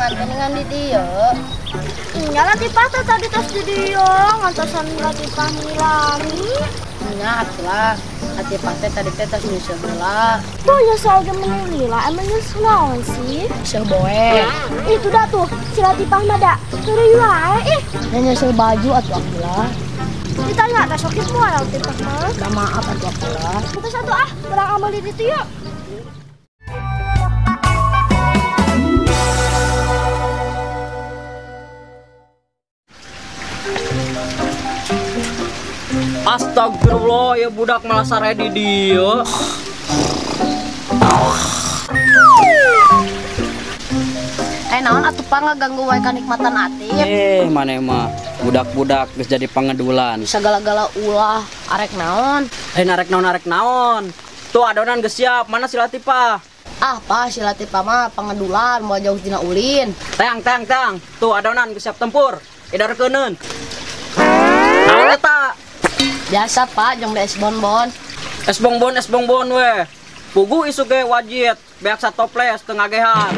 Ngan geningan di dieu. Nya Latifah teh tadi tos di dieu, ngantosan Latifah ngilami. Nya atulah, Latifah teh tadi teh tos nyusul heula. Tuh nyusul ge meni lila, emang nyusul naon sih? Nyusul boe. Itu dah tuh, si Latifah mah da heureuy wae ih. Nya nyusul baju atuh Akila. Ditanya teh sok moal Latifah mah. Da maaf atuh Akila. Kita satu ah, urang ambil di ditu yuk. Astagfirullah, ya budak malah sare di dieu. Naon atuh pang ngaganggu wae kanikmatan Atif. Maneh mah budak-budak geus jadi pangedulan. Sagala-gala ulah, arek naon? Arek naon arek naon. Tuh adonan geus siap, mana si Latifah? Ah, pa si Latifah mah pangedulan moal jauh tina ulin. Tang tang tang. Tuh adonan geus siap tempur. Edarkeuneun. Naon eta? Biasa pak, jong es bonbon. Es bonbon weh. Pugu isu ge wajib, beak satoples teu ngagehan.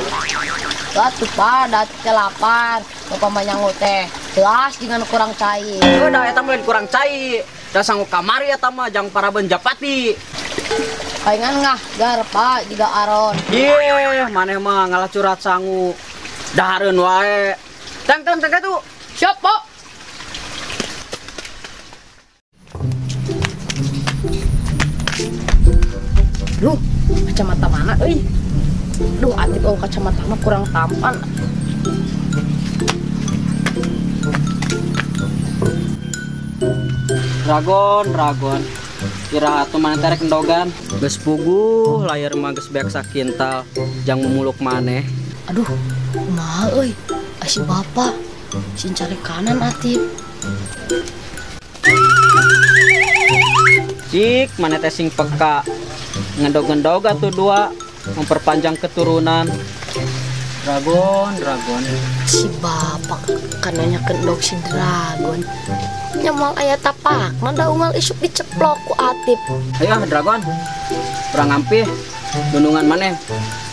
Atuh pak, da teh lapar. Bapak mah nyangu teh. Jelas dengan kurang cai. Heuh da eta mah kurang cai. Da sanggup kamari eta mah jang paraben japati. Palingan ngah gar pak jiga aron. Ye, maneh mah ngalah curhat sangu. Dahareun wae. Tang tang tang kitu. Siap, Pak. Duh, kacamata mana euy? Duh, Atif oh kacamata mah kurang tampan. Dragon, dragon. Kira atuh maneh teh rek endogan. Geus puguh layar mah geus beak sakintal jang memuluk maneh. Aduh, kumaha euy? Si bapak sin cari kanan Atif. Cik, maneh teh sing peka. Ngendog-ngendog atuh dua memperpanjang keturunan. Dragon, dragon. Si bapak kananya kendog si dragon. Nya moal aya tapakna da unggal isuk diceplok ku Atif. Ayo ah, dragon. Urang ngampih dundungan maneh.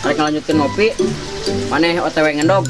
Arek ngalanjutkeun ngopi. Maneh OTW ngendog.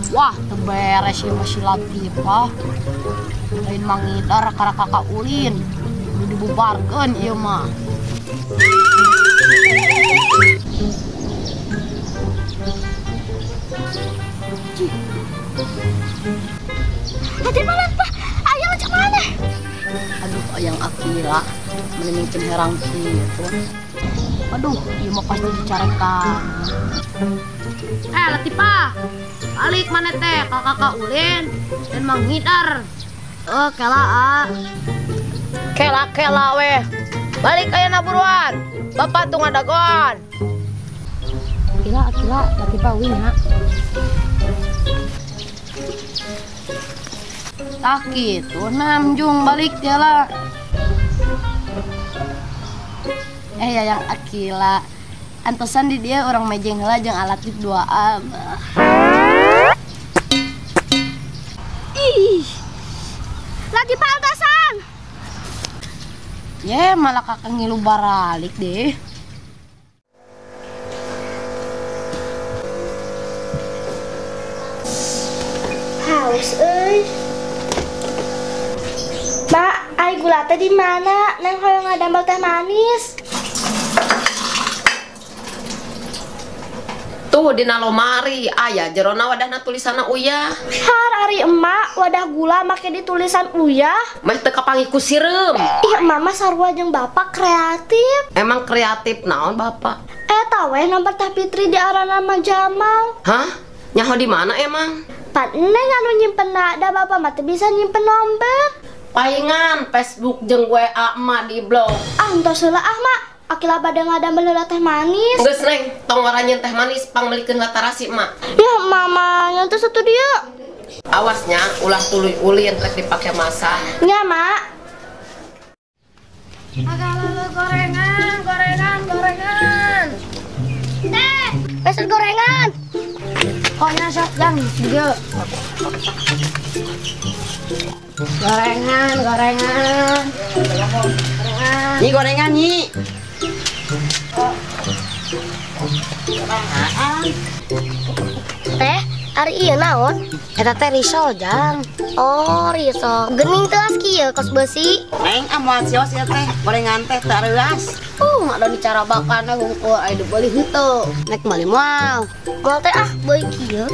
Wah, teberes ya masih Latifah. Lain mangidar karena kakak ulin. Udah dibubarkan ieu mah. Latifah, Latifah, ayang macam mana? Aduh, ayang Akila, mending herang kitu. Aduh, ieu mah pasti dicarekan. Latifah, balik mana teh kakak ulin dan manghidar. Oh, kela ah. Kela kela weh. Balik ayeuna buruan. Bapak tuh ngadagoan. Akila, Akila, Latifah wing ha. Tah kitu namjung balik dia lah. Yayang Akila. Antosan di dia orang mejeng heula jeung Alatif duaan. Ih. Latifah antosan. Ye, malah kakak ngilu baralik deh. Haus euy. Mbak, ai gula teh di mana? Neng hoyong ngadamel teh manis. Tuh dina lomari aya jerona wadahna tulisanna uyah. Har ari emak wadah gula make ditulisan uyah. Meh teu kapanggih ku sireum. Ih emak mah sarua jeung bapak kreatif. Emang kreatif naon bapak? Eta weh nomor Teh Fitri di arana mah Jamal. Hah? Nyaho di mana emang? Pan neng anu nyimpenna da bapak mah teu bisa nyimpen nomor. Paingan Facebook jeung WA emak di blog. Ah entos heula ah mak. Akila bade ngadamel heula teh manis. Geus neng, tong waranyeun teh manis pangmeulikeun tarasi emak. Ya mama, nyantos atuh dieu. Awasnya ulah tuluy ulin rek dipake masak. Nya mak. Agak gorengan, gorengan, gorengan. Teh, pesen gorengan. Koknya sok jang dieu. Gorengan, gorengan. Gorengan. Nyi gorengan nyi. Teh, ari ieu naon? Eta teh risol, Jang. Oh, risol. Geuning teu kieu kos beusi. Neng, amoal sios ieu teh, gorengan teh teu areuas. Ada di cara bakana hungkul aya dibeuli henteu. Nek meuli moal. Moal teh ah beui kieu.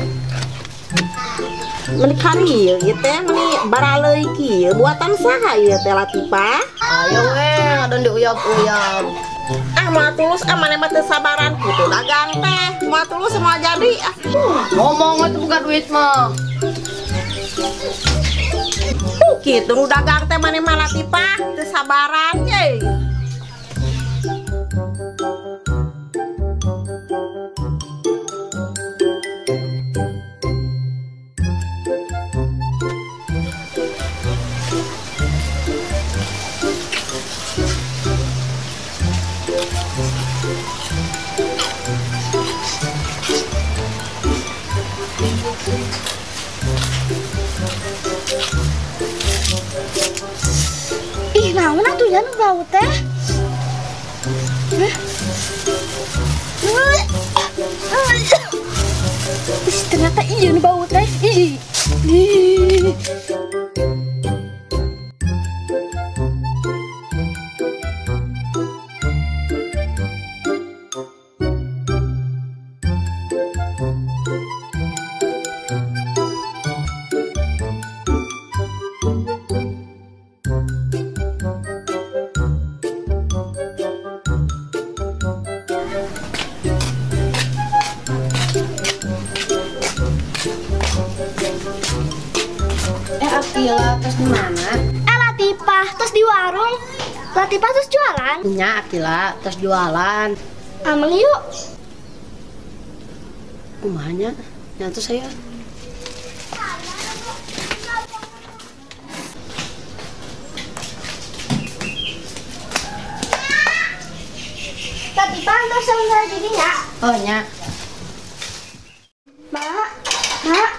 Meuni kan ieu ieu teh meuni baraleuy kieu buatan saha ieu teh Latifah? Ayo we, ngadon diuyap-uyap. Ah moal tulus ah maneh mah teu sabaran kitu dagang teh. Moal tulus moal jadi ah. Ngomong atuh buka duit mah. Kitu nu dagang teh maneh mah Latifah teu sabaran ye. Ih, naon atuh nya nu bau teh? Ih, ternyata iya nu bau teh. Ih. Akila terus di mana? Latifah terus di warung. Latifah terus jualan. Nya Akila terus jualan. Ameng yuk. Kumaha nya? Nya terus saya. Latifah terus sama jadi nya. Oh nya. Mak, mak,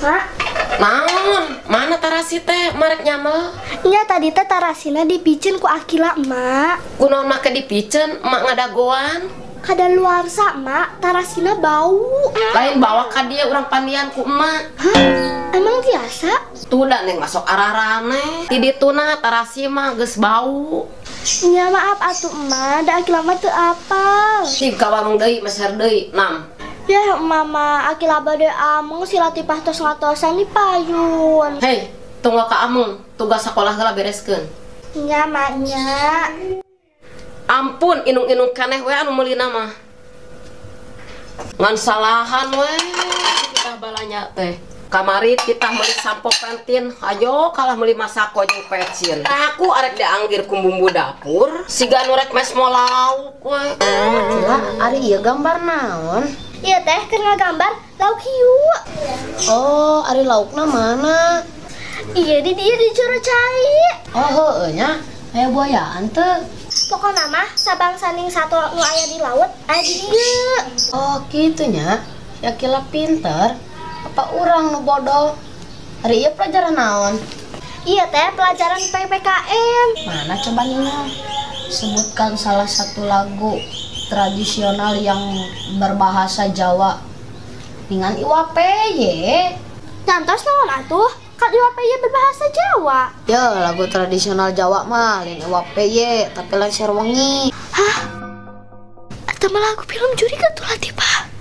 mak. Naon? Mana tarasi teh marek nyamel? Nya tadi teh tarasina dipicen ku Akila emak. Kunaon make dipicen emak ngadagoan? Kadaluarsa emak, tarasina bau. Lain bawa ka dia urang pandian ku emak. Hah? Emang biasa? Tuh da neng masuk ararane. Ti dituna tarasi mah geus bau. Nya maaf atuh emak, da Akila mah teu apal. Sing ka warung deui meser deui, nam. Ya mama, Akila bade ameng si Latifah tos ngatosan di payun. Hei, tunggu ka ameng, tugas sekolah heula bereskeun. Nya maknya. Ampun, inung-inung keneh we anu meulina mah. Ngan salahan we kita balanya teh. Kamari kita meuli sampo pentin, ayo kalah meuli masako jeung pecin. Aku arek dianggir ku bumbu dapur, siga nu rek mes mo lauk we. Akila, ari ieu gambar naon? Iya teh, keur ngagambar lauk hiu. Oh, ari laukna mana? Iya di dieu di jero cai. Oh, heueuh nya. Aya buayaan teu? Pokona mah sabang saning sato nu aya di laut, aya di dieu. Oh, kitu nya. Ya Akila pinter. Apa urang nu bodoh? Ari ieu pelajaran naon? Iya teh, pelajaran PPKN. Mana coba Nina? Sebutkan salah satu lagu tradisional yang berbahasa Jawa dengan Iwa Peye. Nyantos naon atuh? Kan Iwa Peye berbahasa Jawa. Ya, lagu tradisional Jawa mah lain Iwa Peye, tapi lain Serwangi. Hah? Eta mah lagu film juri tuh Latifah.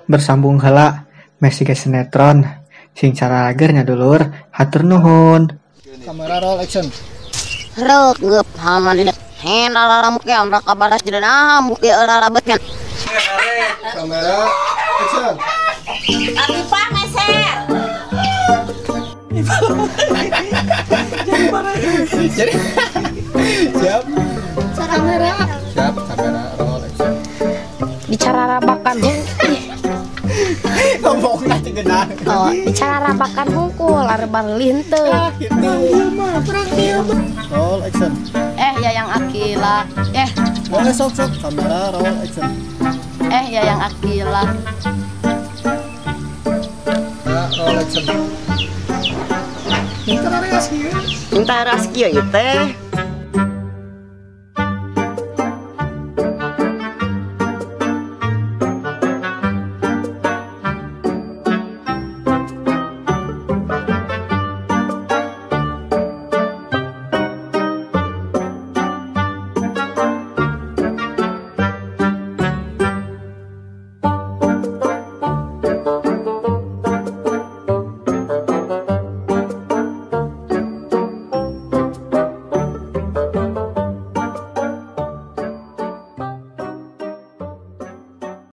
Bersambung heula meh siga sinetron. Sing carager nya, dulur. Hatur nuhun. Kamera roll, action. Reup haman hen raka baras. Kamera action. Latifah meser. Jadi siap. Kamera. Siap, kamera roll, action. Bicara rabakan. Ngomong aja genah. Oh, bicara rabakan hungkul areban linteu. Gitu. Roll, action. Eh, ya yang Akila. Eh. Boleh, sok sok. Kamera roll, action. Eh, ya yang Akila. Kamera roll, action. Minta ras kieu ieu teh.